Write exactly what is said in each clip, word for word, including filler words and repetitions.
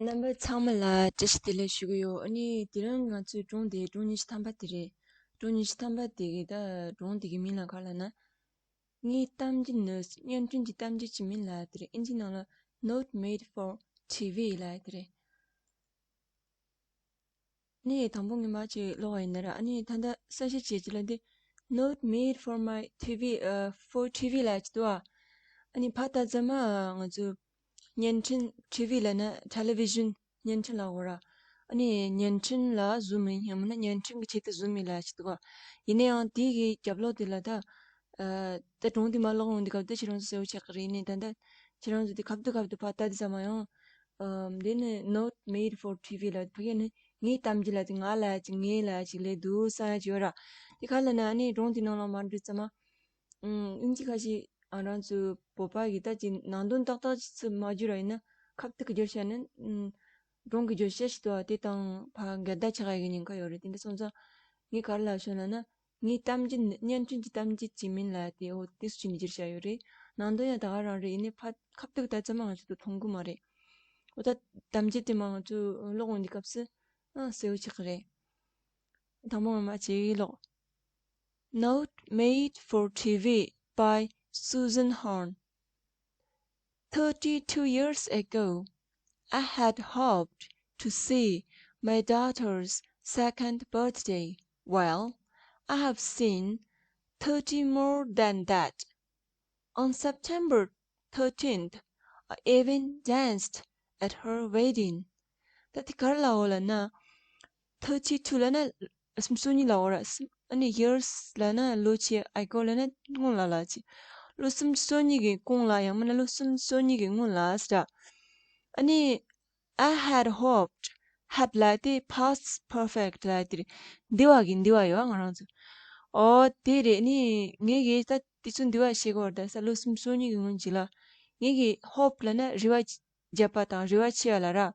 རྣམ་པ་ཚང་མ་ལ་བཀྲ་ཤིས་བདེ་ལེགས་ཞུ་གི་ཡོད། ཨ་ནི་དེ་རིང་ང་ཚོའི་སྒྲུང་དེ་སྒྲུང་ཉི་ཤུ་ཐམ་པ་དེ་རེད། སྒྲུང་ཉི་ཤུ་ཐམ་པ་དེ་གི་ད་སྒྲུང་དེ་གི་མིང་ལ་ག་ལབ་ན། ངའི་གཏམ་རྒྱུད་ནི། བརྙན་འཕྲིན་གྱི་གཏམ་རྒྱུད་ཀྱི་མིང་ལབ་དེ་རེད། ཨིན་ཇིའི་ནང་ལ་Note made for T V ལབ་དེ་རེད། ནས་དང་པོ་ངས་མར་ཅིག་ཀློག་པ་ཡིན་ན་ར། ཨ་ནི་ད་ལྟ་གསལ་བཤད་བྱེད་ཀྱི་ལ་འདི། Note made for my T V, uh, for T V ལབ་ཀྱི་འདུག་ཨ། ཨ་ནི་ཕར་ལྟ་ཙམ་མ་ང་ཚོ་བརྙན་འཕྲིན། T V ལབ་ན་television། བརྙན་འཕྲིན་ལབ་དགོས་ར། ཨ་ནི་བརྙན་འཕྲིན་ལ་བཟུམ་ཡིན། ཡང་མིན་ན་བརྙན་འཕྲིན་གྱི་ཆེད་དུ་བཟུམ་ཡིན་ལབ་ཀྱི་འདུག་ཨ། ཡིན་ན་ཡང་དེ་གི་རྒྱབ་ལོགས་དེ་ལ་ད། ཨ། ད་སྒྲུང་དེ་མར་ཀློག་ཡོང་དུས་སྐབས་དེ་ཁྱེད་རང་ཚོ་གསལ་པོ་ཆགས་ཀྱི་རེད། ཡིན་ནའི་ད་ལྟ་ཁྱེད་རང་ཚོ་དེ་ཁ་ཐུག་ཁ་ཐུག་ཕར་ལྟ་དུས་ཙམ་མ་ཡང་། ཨམ། འདི་ནི་Note made for T V ལབ། ཕ་གི་ནི་ངའི་གཏམ་རྒྱུད་ལབ་དེ། ང་ལབ་ཅིག་ངའི་ལབ་ཅིག་ལབ་འདུག་བསམ་ཡ་ཅིག་ཡོད་ར། དེ་ག་ལབ་ན་ཨ་ནི་སྒྲུང་དེ་ནང་ལ་མར་འགྲོ་ཙམ་མ། ཨམ། ཨིན་ཇི་ཁ་ཤས་ང་རང་ཚོའི་བོད་པ་གི་ད་ཅིག་ནང་དོན་ཏག་ཏག་ཅིག་ཚུར་མ་བསྒྱུར་བ་ཡིན་ན། ཁ་ཐུག་གི་བསྒྱུར་བྱས་ན། ཨམ། སྒྲུང་གི་བརྗོད་བྱ་ཞིག་འདུག་པ། དེ་དང་ཕར་འགལ་ཟླ་ཆགས་ཡ་གི་ཉེན་ཁ་ཡོད་རེད། དེ་འདྲ་སོང་ཙང་ངས་ག་རེ་ལབ་བྱུང་ལབ་ན། ངའི་གཏམ་རྒྱུད་ནི། བརྙན་འཕྲིན་གྱི་གཏམ་རྒྱུད་ཀྱི་མིང་ལབ་དེ། འོ་དེ་སུ་ཅིག་ནས་བསྒྱུར་བྱས་ཡོད་རེད། ནང་དོན་ཡང་ད་ག་རང་རེད། ཡིན་ནའི་ཕར་ཁ་ཐུག་ལྟ་ཙམ་མ་ང་ཚོ་དེ་མཐོང་གི་མ་རེད། འོ་ད་གཏམ་རྒྱུད་དེ་མར་ང་ཚོ་ཀློག་ཡོང་དུས་སྐབས་སུ། ཨ། གསལ་པོ་ཆགས་ཀྱི་རེད། དང་པོ་ངས་མར་ཅིག་ཀློག Note made for T V by Susan Horn. Thirty-two years ago, I had hoped to see my daughter's second birthday. Well, I have seen thirty more than that. On September thirteenth, I even danced at her wedding. ད་དེ་ག་རེ་ལབ་པ་ལབ་ན། thirty two ལབ་ན་སུམ་ཅུ་སོ་གཉིས་ལབ་པ་ར། སུམ། ཨ་ནི་years ལབ་ན་ལོ་ཕྱེད། ago ལབ་ན་སྔོན་ལ་ལབ་ཅིག་ལོ་སུམ་ཅུ་སོ་གཉིས་ཀྱི་གོང་ལ། ཡང་མིན་ན་ལོ་སུམ་ཅུ་སོ་གཉིས་ཀྱི་སྔོན་ལ་ཟེར་ར། ཨ་ནི། I had hoped. Had ལབ་དེ་past perfect ལབ་དེ་རེད། འདས་པ་གི་འདས་པ་ཡོད་ང་རང་ཚོ། ཨོ་དེ་རེད། ནི་ངས་གི་ད་དེ་ཚོ་འདས་པ་བཤད་གོ་ར། ད་ས་ལོ་སུམ་ཅུ་སོ་གཉིས་ཀྱི་སྔོན་ཅིག་ལ། ངས་གི་hope ལབ་ན་རེ་བ་བརྒྱབ་པ་དང་རེ་བ་ཆེ་བ་ལ་ར།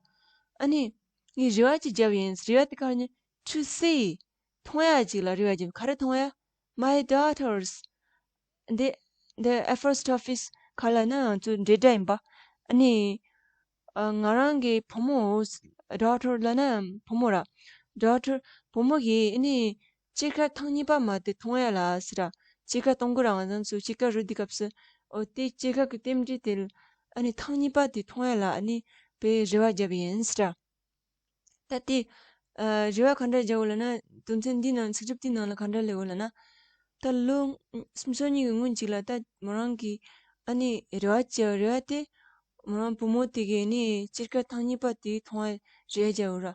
ཨ་ནི་ངས་རེ་བ་ཅིག་བརྒྱབ་ཡིན། རེ་བ་དེ་ག་རེ་ཡིན། to see. མཐོང་ཡ་ཅིག་ལ་རེ་བ་བརྒྱབ། ག་རེ་མཐོང་ཡ། My daughters. འདི་འདི་apostrophe ག་ལབ་ན་ང་ཚོའི་འབྲེལ་སྒྲ་ཡིན་པ། ཨ་ནི། ཨ། ང་རང་གི་བུ་མོ། daughter ལབ་ན་བུ་མོ་ར། daughter བུ་མོ་གི་ཨ་ནི་སྐྱེས་སྐར་ཐེངས་གཉིས་པ་མ་དེ་མཐོང་ཡ་ལ་ཟེར་ར། སྐྱེས་སྐར་གཏོང་གི་ར། ང་རང་ཚོ་སྐྱེས་སྐར་རོལ་དུས་སྐབས་སུ། ཨོ་དེ་སྐྱེས་སྐར་གི་རྟེན་འབྲེལ་དེ་ཨ་ནི་ཐེངས་གཉིས་པ་དེ་མཐོང་ཡ་ལ་ཨ་ནི་དཔེ་རེ་བ་བརྒྱབ་ཡིན་ཟེར་ར། ད་དེ། ཨ། རེ་བ་ག་འདྲ་བརྒྱབ་ལབ་ན། དོན་ཚན་འདིའི་ནང་། ཚིག་གྲུབ་དེའི་ནང་ལ་ག་འདྲ་སླེབས་ཡོད་ལབ་ན། ད་ལོ་སུམ་ཅུ་སོ་གཉིས་ཀྱི་སྔོན་ཅིག་ལ་ད་མོ་རང་གིས་ཨ་ནི་རེ་བ་བྱས་པ། རེ་བ་དེ་མོ་རང་བུ་མོ་དེ་གིས་ནི་སྐྱེས་སྐར་ཐེངས་གཉིས་པ་དེ་མཐོང་བའི་རེ་བ་བྱས་ཡོད་ར།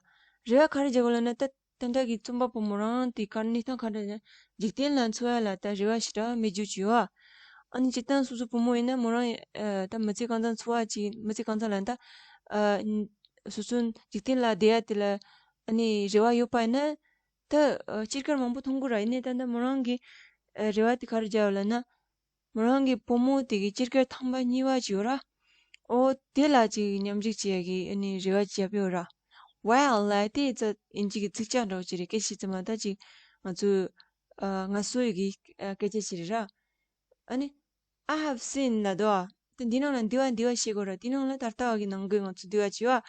རེ་བ་ག་རེ་བྱས་ཡོད་ལབ་ན། ད་ད་ལྟ་གི་རྩོམ་པ་པོ་མོ་རང་དེ་ག་རེ། གནས་སྟངས་ག་འདྲ་ཡིན། འཇིག་རྟེན་ལ་འཚོ་ཡ་ལ་ད་རེ་བ་ཞེ་དྲག་མེད་རྒྱུ་ཅིག་ཡོད་ཨ། ཨ་ནི་སྤྱིར་བཏང་སོ་སོ་བུ་མོ་ཡིན་ན་མོ་རང་། ཨ། ད་མི་ཚེ་གང་ཚང་འཚོ་བ་ཅིག་མི་ཚེ་གང་ཚང་ལ་ད། ཨ། སོ་སོ་འཇིག་རྟེན་ལ་བསྡད་ཡ་དེ་ལ་ཨ་ནི་རེ་བ་ཡོད་པ་ཡིན་ན། ད། ཨ། སྐྱེས་སྐར་མང་པོ་མཐོང་གི་ར། ཡིན་ནའི་ད་ལྟ་མོ་རང་གི། ཨ། རེ་བ་དེ་ག་རེ་བྱས་ཡོད་ལབ་ན། མོ་རང་གི་བུ་མོ་དེ་གི་སྐྱེས་སྐར་ཐེངས་མ་གཉིས་པ་ཅིག་ཡོད་ར། ཨོ་དེ་ལ་ཅིག་མཉམ་ཞུགས་བྱེད་ཡ་གི་ཨ་ནི་རེ་བ་བརྒྱབ་ཡོད་ར། Well ལབ་དེ་ད་ཨིན་ཇི་གི་ཚིག་གཅོད་འདྲ་བོ་ཅིག་རེད། སྐད་ཆ་ཙམ་མ། ད་ཅིག་ང་ཚོའི། ཨ། ངལ་གསོ་ཡི་གི། ཨ། སྐད་ཆ་ཅིག་རེད་ར། ཨ་ནི། I have seen ལབ་འདུག་ཨ། དེ་འདི་ནང་ལ་འདས་པ། འདས་པ་བཤད་དགོས་ར། དེ་ནང་ལ་ད་ལྟ་བ་གི་ནང་གི་ང་ཚོ་འདས་པ་བྱས་པ།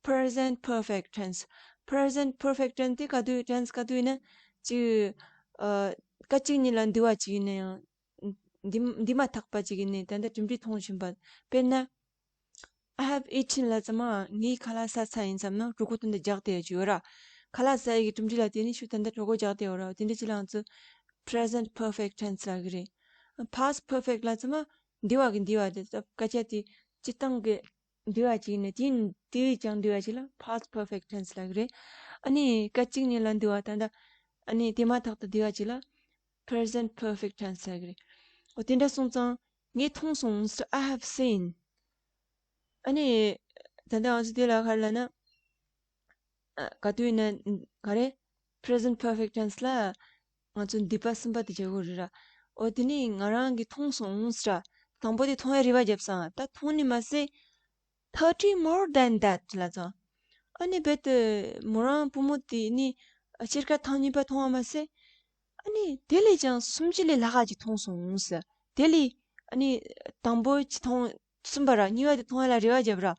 Present perfect tense. Present perfect tense དེ་ག་དུས། tense ག་དུས་ཡིན་ན། ཅིག་ཨ། སྐད་ཅིག་ཉིད་ལ་འདས་པ་ཅིག་ཡིན་ན་ཡང་། འདས། འདས་མ་ཐག་པ་ཅིག་ཡིན་ནའི་ད་ལྟ་གྲུབ་འབྲས་མཐོང་བཞིན་པ། དཔེར་ན། I have eaten ལབ་ཙམ་མ་ངས་ཁ་ལག་ཟ་ཚར་ཡིན་བསམ་ན་གྲོད་ཁོག་ད་ལྟ་རྒྱགས་བསྡད་ཡོད་ར། ཁ་ལག་ཟ་ཡི་གི་གྲུབ་འབྲས་ལ་བརྟེན་ནས་ཤུགས་ད་ལྟ་གྲོད་ཁོག་རྒྱགས་བསྡད་ཡོད་ར། དེ་འདྲ་ཅིག་ལ་ང་ཚོ་present perfect tense ལབ་ཀྱི་རེད། past perfect ལབ་ཙམ་མ་འདས་པ་གི་འདས་པ་དེ། སྐད་ཆ་དེ་སྤྱིར་བཏང་གི་འདས་པ་ཅིག་ཡིན་ནའི་དེ་དེ་ཡི་ཀྱང་འདས་པ་ཅིག་ལ་past perfect tense ལབ་ཀྱི་རེད། ཨ་ནི་སྐད་ཅིག་ཉིད་ལ་འདས་པ། ད་ལྟ་ཨ་ནི་དེ་མ་ཐག་ཏུ་འདས་པ་ཅིག་ལ་present perfect tense ལབ་ཀྱི་རེད། འོ་དེ་འདྲ་སོང་ཙང་ངས་མཐོང་སོང་ཟེར། I have seen. ཨ་ནི་ད་ལྟ་ང་ཚོ་དེ་ལ་ག་རེ་ལབ་ན། ཨ། ག་དུས་ཡིན་ན་ག་རེ། present perfect tense ལ་ང་ཚོ་འདས་པ་གསུམ་པ་དེ་བྱེད་དགོས་རེད་ར། འོ་དེ་ནི་ང་རང་གིས་མཐོང་སོང་ཟེར་ར། དང་པོ་དེ་མཐོང་ཡ་རེ་བ་བརྒྱབ་སོང་། ད་མཐོང་ནི་མ་ཟད། thirty more than that ལབ་ཙང་། ཨ་ནི་རྦད་དེ་མོ་རང་བུ་མོ་དེ་ནི་སྐྱེས་སྐར་ཐེངས་གཉིས་པ་མཐོང་བ་མ་ཟད། ཨ་ནི་དེ་ལས་ཀྱང་སུམ་ཅུ་ལས་ལྷག་ག་ཅིག་མཐོང་སོང་ཟེར། དེ་ལས་ཨ་ནི་དང་པོ་ཅིག་མཐོང་། གསུམ་པ་ར། གཉིས་པ་དེ་མཐོང་ཡ་ལ་རེ་བ་བརྒྱབ་ར།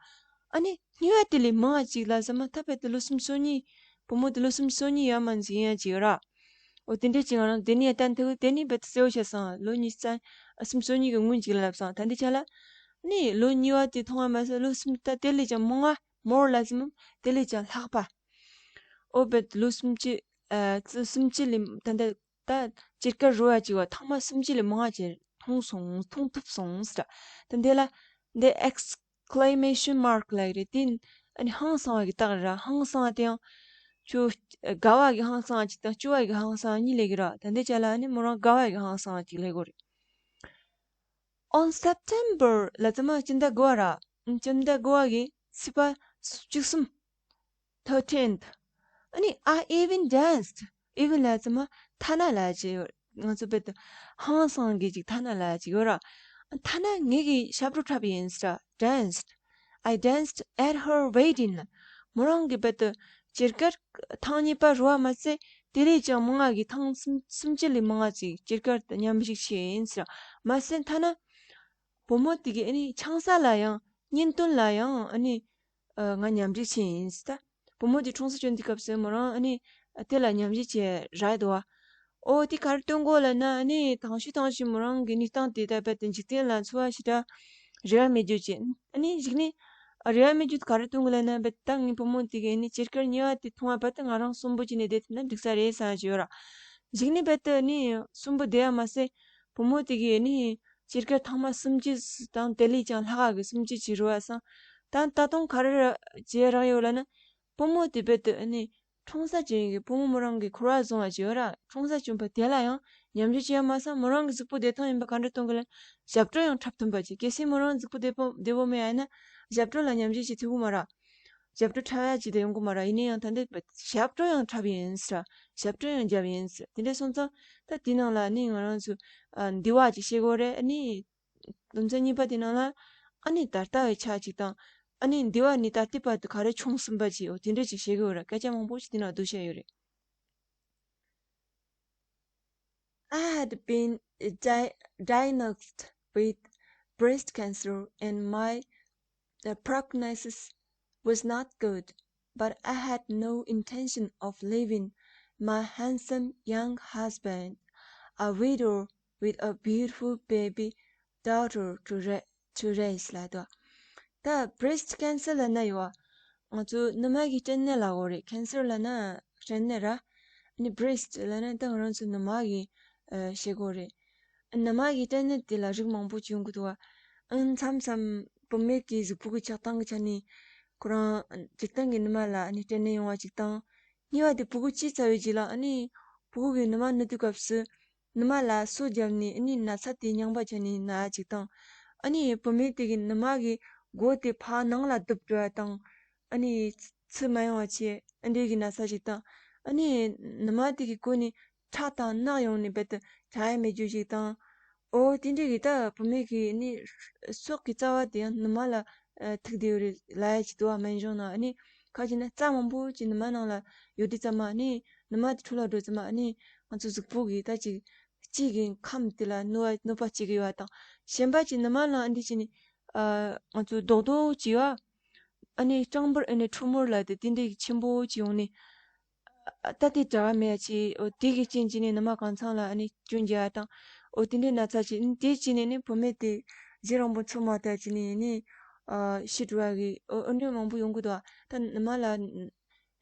ཨ་ནི་ཉེ་བ་དེ་ལས་མང་བ་ཅིག་ལ་ཟེར་མ་ཐག་པ་དེ་ལོ་སུམ་ཅུ་སོ་གཉིས། བུ་མོ་དེ་ལོ་སུམ་ཅུ་སོ་གཉིས་ཡར་མར་ཟིན་ཡ་ཅིག་ཡོད་ར། འོ་དེ་འདྲས་ཅིག་ང་རང་དེ་ནས་ལྟ་འདི་དེ་ནས་རྦད་དེ་གསལ་བོ་ཤེས་སོང་། ལོ་ཉི་ཤུ་རྩ་སུམ་ཅུ་སོ་གཉིས་ཀྱི་སྔོན་ཅིག་ལ་ལབ་སོང་། ད་འདི་ཆ་ལ་ནི་ལོ་ཉེ་བ་དེ་མཐོང་བ་མ་ཟད་ལོ་སུམ་ད་དེ་ལས་ཀྱང་མང་བ་མོར་ལ་ཟེར་མ་དེ་ལས་ཀྱང་ལྷག་པ། འོ་རྦད་དེ་ལོ་སུམ་ཅུ་ཨ་སུམ་ཅུ་ལས་ད་ད་ད་ཅིར་ཀར་རོ་ཡ་ཅིག་བ་ཐེངས་མ་སུམ་ཅུ་ལས་མང་བ་ཅིག་མཐོང་སོང་། མཐོང་ཐུབ་སོང་ཟེར། ད་འདི་ལ་འདི་exclamation mark ལབ་ཀྱི་རེད། དེ་ཨ་ནི་ཧང་སང་བ་གི་རྟགས་རེད་ར། ཧང་སང་བ་དེ་ཡང་ཁྱོད་དགའ་བ་གི་ཧང་སང་བ་ཅིག་དང་སྐྱོ་བ་གི་ཧང་སང་བ་གཉིས་ལས་ཀྱི་ར། ད་འདི་ཅ་ལ་ཨ་ནི་མོ་རང་དགའ་བ་གི་ཧང་སང་བ་ཅིག་ལས་དགོས་རེད། On September ལ་ཙམ་མ་སྤྱི་ཟླ་དགུ་བ་ར། སྤྱི་ཟླ་དགུ་བ་གི་ཚེས་པ་བཅུ་གསུམ། Thirteenth. ཨ་ནི་I even danced. Even ལ་ཙམ་མ་ཐ་ན་ལ་ཅི་ཡོད། ང་ཚོ་བེད་ཧང་སང་གི་ཅིག་ཐ་ན་ལ་ཅི་ཡོད་ར། ཐ་ན་ངེད་ཀྱིས་ཞབས་བྲོ་འཁྲབ་ཡིན་ཟེར། Danced. I danced at her wedding. མོ་རང་གི་བེད་ཅིར་ཀར་ཐེངས་གཉིས་པ་རུ་བ་མ་ཚད་དེ་ལས་ཀྱང་མང་ང་གི་ཐེངས་སུམ་སུམ་ཅུ་ལས་མང་ང་ཅིག་ཅིར་ཀར་མཉམ་ཞུགས་བྱས་ཡིན་ཟེར། མ་ཟད་ཐ་ན་བུ་མོ་དེ་གི་ཨ་ནི་ཆང་ས་ལ་ཡང་བརྙན་སྟོན་ལ་ཡང་ཨ་ནི་ཨ་ང་མཉམ་ཞུགས་བྱས་ཡིན་ཟེར། ད་བུ་མོ་དེ་འཁྲུངས་ས་བྱོན་དུས་སྐབས་སུ་མོ་རང་ཨ་ནི་དེ་ལ་མཉམ་ཞུགས་བྱས་རག་འདུག་བ། ཨོ་དེ་ག་རེ་སྟོན་གོ་ལབ་ན་ཨ་ནི་དང་ཤོས་དང་ཤོས་མོ་རང་གི་གནས་སྟངས་དེ་ད་རྦད་དེ་འཇིག་རྟེན་ལ་འཚོ་བ་ཞེ་དྲག་རེ་བ་མེད་རྒྱུ་བྱས། ཨ་ནི་གཞུག་ནས་རེ་བ་མེད་རྒྱུ་དེ་ག་རེ་སྟོན་གོ་ལབ་ན་རྦད་ད་ངའི་བུ་མོ་དེ་གི་ཨ་ནི་ཅིར་ཀར་ཉེ་བ་དེ་མཐོང་བ་རྦད་དེ་ང་རང་གསོན་པོ་བྱས་ནས་བསྡད་ཐུབ་ན་འགྲིག་ས་རེད་བསམ་གྱི་ཡོད་ར། གཞུག་ནས་རྦད་དེ་ཨ་ནི་གསོན་པོ་བསྡད་ཡ་མ་ཟད་བུ་མོ་དེ་གི་ཨ་ནི་ཅིར་ཀར་ཐེངས་མ་སུམ་ཅུ་དང་དེ་ལས་ཀྱང་ལྷག་ག་གི་སུམ་ཅུ་ཅིག་རུ་བ་སང་། ད་ད་དུང་ག་རེ་ར་བྱས་རག་ཡོད་ལབ་ན། བུ་མོ་དེ་རྦད་དེ་ཨ་ནི་འཁྲུངས་ས་ཅི་ཡིན་གི་བུ་མོ་མོ་རང་གི་འཁོར་བ་བཟུང་བ་ཅིག་ཡོད་ར། འཁྲུངས་ས་བྱོན་པ་དེ་ལ་ཡང་མཉམ་ཞུགས་བྱས་ཡ་མ་སང་། མོ་རང་གི་གཟུགས་པོ་བདེ་ཐང་ཡིན་པ་ག་འདྲ་སྟོན་གི་ལབ་ན་ཞབས་བྲོ་ཡང་འཁྲབ་ཐུབ་པ་ཅིག་གལ་སྲིད་མོ་རང་གཟུགས་པོ་བདེ་པོ་བདེ་པོ་མེད་ཡ་ཡིན་ན་ཞབས་བྲོ་ལ་མཉམ་ཞུགས་བྱེད་ཐུབ་གི་མ་ར། ཞབས་བྲོ་འཁྲབ་ཡ་ཅིག་དེ་ཡོང་གི་མ་ར། ཡིན་ན་ཡང་ད་འདི་ཞབས་བྲོ་ཡང་འཁྲབ་ཡིན་ཟེར། ཞབས་བྲོ་ཡང་རྒྱབ་ཡིན་ཟེར། དེ་འདྲ་སོང་ཙང་ད་དེའི་ནང་ལ་ནི་ང་རང་ཚོ་ཨ་འདི་བ་ཅིག་བཤད་དགོས་རེད། ཨ་ནི་དོན་ཚན་གཉིས་པ་དེ་ནང་ལ་ཨ་ནི་ད་ལྟ་བའི་ཆ་ཅིག་དང་ཨ་ནི་འདི་བ་ནི་ད་ལྟའི་བར་དུ་ག་རེ་བྱུང་ཟིན་པ་ཅིག་འོ་དེ་འདྲ་ཅིག་བཤད་དགོས་རེད། སྐད་ཆ་མང་པོ་ཅིག་དེ་ནང་བསྡུས་བཤད་ཡོད་རེད། I had been di- diagnosed with breast cancer, and my uh, prognosis was not good, but I had no intention of leaving my handsome young husband, a widow with a beautiful baby daughter, to, ra- to raise ལབ་འདུག་ད་breast cancer ལབ་ན་ཡོད། ང་ཚོ་ནུ་མ་གི་སྐྲན་ནད་ལབ་དགོས་རེད། cancer ལབ་ན་སྐྲན་ནད་ར། ཨ་ནི་breast ལབ་ན་ད་ང་རང་ཚོ་ནུ་མ་གི་ཨ་བཤད་དགོས་རེད། ནུ་མ་གི་སྐྲན་ནད་དེ་ལ་རིགས་མང་པོ་ཅིག་ཡོང་གི་འདུག་བ། ཨ་མཚམས་མཚམས་བུད་མེད་ཀྱི་གཟུགས་པོ་གི་ཆགས་སྟངས་ཀྱི་ཆ་ནས་ཁོ་རང་འཇིག་རྟེན་གྱི་ནུ་མ་ལ་ཨ་ནི་སྐྲན་ནད་ཡོང་བ་ཅིག་དང་། གཉིས་པ་དེ་ཕྲུ་གུ་སྐྱེས་ཚར་བའི་རྗེས་ལ་ཨ་ནི་ཕྲུ་གུ་གི་ནུ་མ་ནུ་དུས་སྐབས་སུ་ནུ་མ་ལ་སོ་བརྒྱབ་ནས་ཨ་ནི་ན་ཚ་དེ་རྙིང་པ་ཆགས་ནས་ན་ཡ་ཅིག་དང་། ཨ་ནི་བུད་མེད་དེ་གི་ནུ་མ་གི་མགོ་དེ་ཕར་ནང་ལ་རྡིབ་འགྲོ་ཡ་དང་། ཨ་ནི་ཚུར་མ་ཡོང་བ་བྱས་ཨ་འདྲས་ཀྱི་ན་ཚ་ཞིག་དང་། ཨ་ནི་ནུ་མ་དེ་གི་གོ་ནས་ཁྲག་དང་རྣག་ཡོང་ནས་རྦད་དེ་ཁྲག་ཡ་མེད་རྒྱུ་ཞིག་དང་། ཨོ་དེ་འདྲས་ཀྱི་ད་བུད་མེད་ཀྱི་ནི་སྲོག་གི་རྩ་བ་དེ་ཡང་ནུ་མ་ལ་ཨ་ཐུག་བསྡད་ཡོད་རེད་ལབ་ཡ་ཅིག་འདུག་བ། སྨན་གཞུང་ནང་ཨ་ནི་ཁ་ཅིག་ན་རྩ་མང་པོ་ཅིག་ནུ་མ་ནང་ལ་ཡོད་དུས་ཙམ་མ་ཨ་ནི་ནུ་མ་དེ་འཁྲུ་ལ་འགྲོ་ཙམ་མ་ཨ་ནི་ང་ཚོ་གཟུགས་པོ་གི་ད་ཅིག་ལྕེ་གི་ཁམས་དེ་ལ་གནོད་པ་གནོད་པ་སྐྱེལ་གི་ཡོད་པ་དང་། གཞན་པ་ཅིག་ནུ་མ་ལ་ཨ་འདི་བྱས་ནས་ཨ་ང་ཚོ་རྡོག་རྡོག་ཅིག་ཡོད། ཨ་ནི་སྐྲངས་འབུར་ཨ་ནི་ཁྲོ་མོར་ལ་དེ་དེ་འདྲའི་ཆེན་པོ་ཅིག་ཡོང་ནས་ཨ་ད་དེ་དྲ་བ་མེད་ཅིག་འོ་དེ་གི་རྐྱེན་གྱིས་ནི་ནུ་མ་གང་ཚང་ལ་ཨ་ནི་སྐྱོན་རྒྱག་དང་། འོ་དེ་འདྲའི་ན་ཚ་ཅིག་ཨ་ནི་དེ་བྱས་ནས་ནི་བུད་མེད་དེ་རྗེས་རིང་པོ་འཚོ་མ་ཐུབ་ཅིག་ནས་ནི་ཨ་ཤི་འགྲོ་བ་གི་འོ་འོ་འདྲ་མང་པོ་ཡོང་གི་འདུག་ད་ནུ་མ་ལ་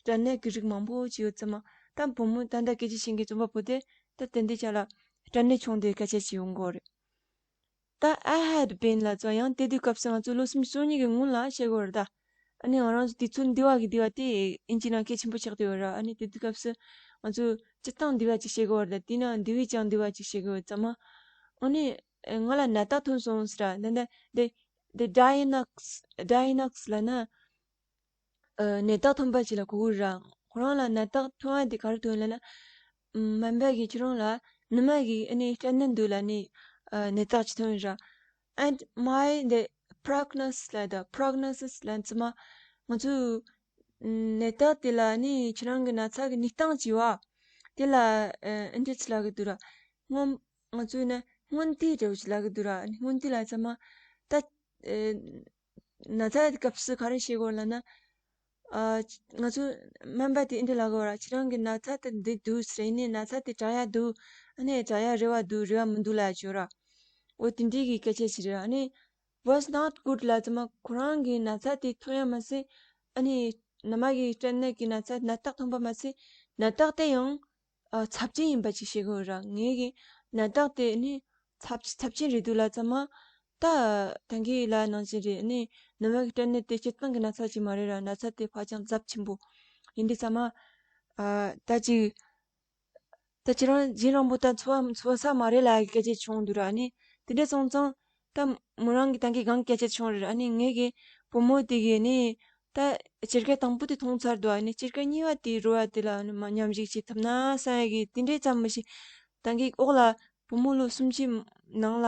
སྐྲན་ནད་ཀྱི་རིགས་མང་པོ་ཅིག་ཡོད་ཙམ་མ། ད་བུ་མོ་ད་ལྟ་སྐད་ཆ་བཤད་མཁན་རྩོམ་པ་པོ་དེ་ད་ཏན་ཏན་ཅག་ལ་སྐྲན་ནད་བྱུང་དེ་སྐད་ཆ་ཅིག་ཡོང་གི་རེད། ད་I had been ལབ་ཙང་ཡང་དེ་དུས་སྐབས་སུ་ང་ཚོ་ལོ་སུམ་ཅུ་སོ་གཉིས་ཀྱི་སྔོན་ལ་བཤད་དགོས་རེད་ད། ཨ་ནི་ང་རང་ཚོ་དུས་ཚོད་འདི་བ་གི་འདི་བ་དེ་ཨིན་ཇི་ནང་གལ་ཆེན་པོ་ཆགས་བསྡད་ཡོད་ར། ཨ་ནི་དེ་དུས་སྐབས་སུ་ང་ཚོ་སྤྱིར་བཏང་འདི་བ་ཅིག་བཤད་དགོས་རེད་ད། དེ་ན་འདི་བས་ཀྱང་འདི་བ་ཅིག་བཤད་དགོས་ཙམ་མ། ཨ་ནི་ང་ལ་ནད་རྟགས་ཐོན་སོང་ཟེར་ར། ད་ད་དེ་དེ་diagnosis diagnosis ལབ་ན། ཨ་ནད་རྟགས་ཐོན་པ་ཅིག་ལ་གོ་གི་ར། ཁོ་རང་ལ་ནད་རྟགས་ཐོན་ཡ་དེ་ག་རེ་ཐོན་ལབ་ན། ཨམ་སྨན་པ་གིས་ཁྱེད་རང་ལ་ནུ་མ་གི་ཨ་ནི་སྐྲན་ནད་འདུག་ལབ་ནས་ཨ་ནད་རྟགས་ཅིག་ཐོན་ར། And my the prognosis ལབ་ད་prognosis ལབ་ཙམ་མ་ང་ཚོས་ཨམ་ནད་རྟགས་དེ་ལ་ཨ་ནི་ཁྱེད་རང་གི་ན་ཚ་གི་གནས་སྟངས་ཅིག་ཡོད་པ། དེ་ལ་ཨ་ཨ་འདྲ་ཅིག་ལབ་གི་འདུག་ར། སྔོན་ང་ཚོས་ནི་སྔོན་དུས་འདྲ་བོ་ཅིག་ལབ་གི་འདུག་ར། སྔོན་དུས་ལབ་ཙམ་མ་ད་ཨ། ན་ཚ་དེ་སྐབས་སུ་ག་རེ་བྱེད་དགོས་ལབ་ན། ཨ། ང་ཚོ་སྨན་པ་དེ་འདི་ལབ་དགོས་ར། ཁྱེད་རང་གི་ན་ཚ་དེ་འདི་འདུག་ཟེར་ནས། ན་ཚ་དེ་དྲག་ཡ་འདུག་ཨ་ནི་དྲག་ཡ་རེ་བ་འདུག་རེ་བ་མི་འདུག་ལབ་ཡ་བྱོས་ར། འོ་དེ་འདྲའི་གི་སྐད་ཆ་ཞིག་རེད། ཨ་ནི་was not good ལབ་ཙམ་མ། ཁོ་རང་གི་ན་ཚ་དེ་ཐོན་ཡ་མ་ཟད། ཨ་ནི་ནད་མ་གི་སྐྲན་ནད་ཀྱི་ན་ཚ། ནད་རྟགས་ཐོན་པ་མ་ཟད། ནད་རྟགས་དེ་ཡང་ཨ། ཚབས་ཆེན་ཡིན་པ་ཅིག་བཤད་དགོས་ར། ངའི་གི་ནད་རྟགས་དེ་ནི་ཚབས་ཚབས་ཆེན་རེད་འདུག་ལབ་ཙམ་མ། ད་ད་གིན་ལབ་ནང་བཞིན་རེད། ནི་ནད་མ་གི་སྐྲན་ནད་དེ་སྤྱིར་བཏང་གི་ན་ཚ་ཅིག་མ་རེད་ར། ན་ཚ་དེ་ཧ་ཅང་ཚབས་ཆེན་པོ་ཡིན་དུས་ཙམ་མ། ཨ། ད་ཅིག་ད་ཁྱེད་རང་རྗེས་རང་པོ་ད་འཚོ་བ་འཚོ་ས་མ་རེད་ལབ་ཡ་གི་སྐད་ཆ་བྱུང་འདུག་ར། ཨ་ནི་དེ་འདྲ་སོང་ཙང་ད་མོ་རང་གི་ད་གིན་སྒང་སྐད་ཆ་བྱུང་རེད། ཨ་ནི་ངའི་གི་བུ་མོ་དེ་གི་ནི་ད་སྐྱེར་ཀ་དང་པོ་དེ་འཐུང་ཚར་འདུག་ཨ་ནི་སྐྱེར་ཀ་གཉིས་པ་དེ་རོ་ཡ་དེ་ལ་ཨ་ནི་མ་མཉམ་ཞུགས་བྱེད་ཐུབ་ན་བསམ་ཡ་གི་དེ་འདྲའི་ཙམ་མི་ཤེས། ད་གིན་འོག་ལ་བུ་མོ་ལོ་སུམ་ཅུའི་ནང་ལ་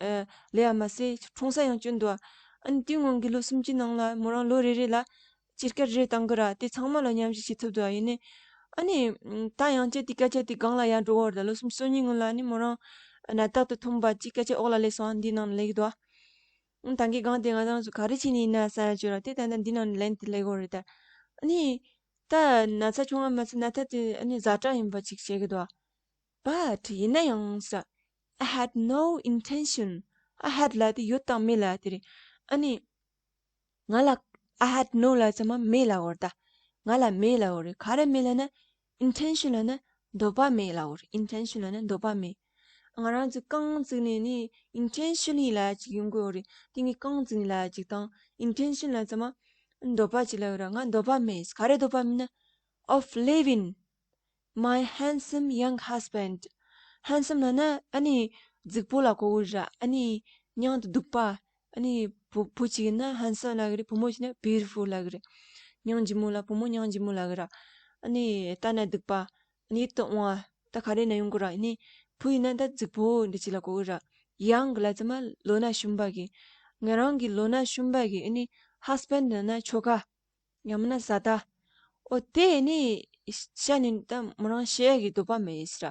ཨ་སླེབས་ཡ་མ་ཟད་འཁྲུངས་ས་ཡང་བསྐྱོན་འདུག་ཨ་ནི་དེའི་སྔོན་གྱི་ལོ་སུམ་ཅུའི་ནང་ལ་མོ་རང་ལོ་རེ་རེ་ལ་སྐྱེར་ཀ་རེ་བཏང་གི་ར། དེ་ཚང་མ་ལ་མཉམ་ཞུགས་བྱེད་ཐུབ་འདུག་ཨ། ཡིན་ནའི་ཨ་ནི་ད་ཡང་བསྐྱར་དེ་སྐད་ཆ་དེ་སྒང་ལ་ཡར་འགྲོ་གི་རེད། ད་ལོ་སུམ་ཅུ་སོ་གཉིས་སྔོན་ལ་ཨ་ནི་མོ་རང་ནད་རྟགས་དེ་ཐོན་པ་ཅིག་སྐད་ཆ་འོག་ལ་སླེབས་སོང་། འདི་ནང་ལ་སླེབས་ཀྱི་འདུག་ཨ། ད་གིན་སྒང་དེ་ང་རང་ཚོ་ག་རེ་བྱས་ནས་ཡིན་ན་བསམ་ཡ་བྱོས་ར། དེ་ད་ལྟ་འདི་ནང་ལན་དེ་སླེབས་ཀྱི་རེད་ད། ཨ་ནི་ད་ན་ཚ་བྱུང་བ་མ་ཟད་ན་ཚ་དེ་ཨ་ནི་ཛ་དྲག་ཡིན་པ་ཅིག་བཤད་ཀྱི་འདུག་ཨ། But ཡིན་ན་ཡང་ཟེར། I had no intention. I had ལབ་དེ་ཡོད་དང་མེད་ལབ་དེ་རེད། ཨ་ནི་ང་ལ་I had no ལབ་ཙམ་མ་མེད་ལབ་དགོས་རེད་ད། ང་ལ་མེད་ལབ་དགོས་རེད། ག་རེ་མེད་ལབ་ན། Intention ལབ་ན་འདོད་པ་མེད་ལབ་དགོས་རེད། Intention ལབ་ན་འདོད་པ་མེད། ང་རང་ཚོ་རྐང་བཙུགས་ནས་ནི་intentionally ལབ་ཅིག་ཡོང་གི་ཡོད་རེད། དེ་ངས་རྐང་བཙུགས་ནས་ལབ་ཅིག་དང་། Intention ལབ་ཙམ་མ་འདོད་པ་ཅིག་ལབ་ཡོད་ར། ང་འདོད་པ་མེད། ག་རེ་འདོད་པ་མེད་ན། Of leaving my handsome young husband. Handsome ལབ་ན་ཨ་ནི་རྫིག་པོ་ལ་གོ་གི་ར། ཨ་ནི་མྱང་དུ་སྡུག་པ། ཨ་ནི་བུ་བུ་གཅིག་ཡིན་ན་handsome ལབ་གི་རེད། བུ་མོ་ཞིག་ན་beautiful ལབ་གི་རེད། མྱང་ལྗིད་མོ་ལ། བུ་མོ་མྱང་ལྗིད་མོ་ལབ་གི་ར། ཨ་ནི་ལྟ་ན་སྡུག་པ། ཨ་ནི་ཡིད་དུ་འོང་བ། ད་ག་རེ་ན་ཡོང་གི་ར། ཨ་ནི་བུ་ཡིན་ན་ད་རྫིག་པོ་འདྲ་ཅིག་ལ་གོ་གི་ར། Young ལབ་ཙམ་མ་ལོ་ན་ཆུང་བ་གི། ང་རང་གི་ལོ་ན་ཆུང་བ་གི། ཨ་ནི་husband ལབ་ན་ཁྱོ་ག་ཡང་མིན་ན་བཟའ་ཟླ། ཨོ་དེ་ནི་བཤད་ནི་ད་མོ་རང་བཤད་ཡ་གི་འདོད་པ་མེད་ཟེར།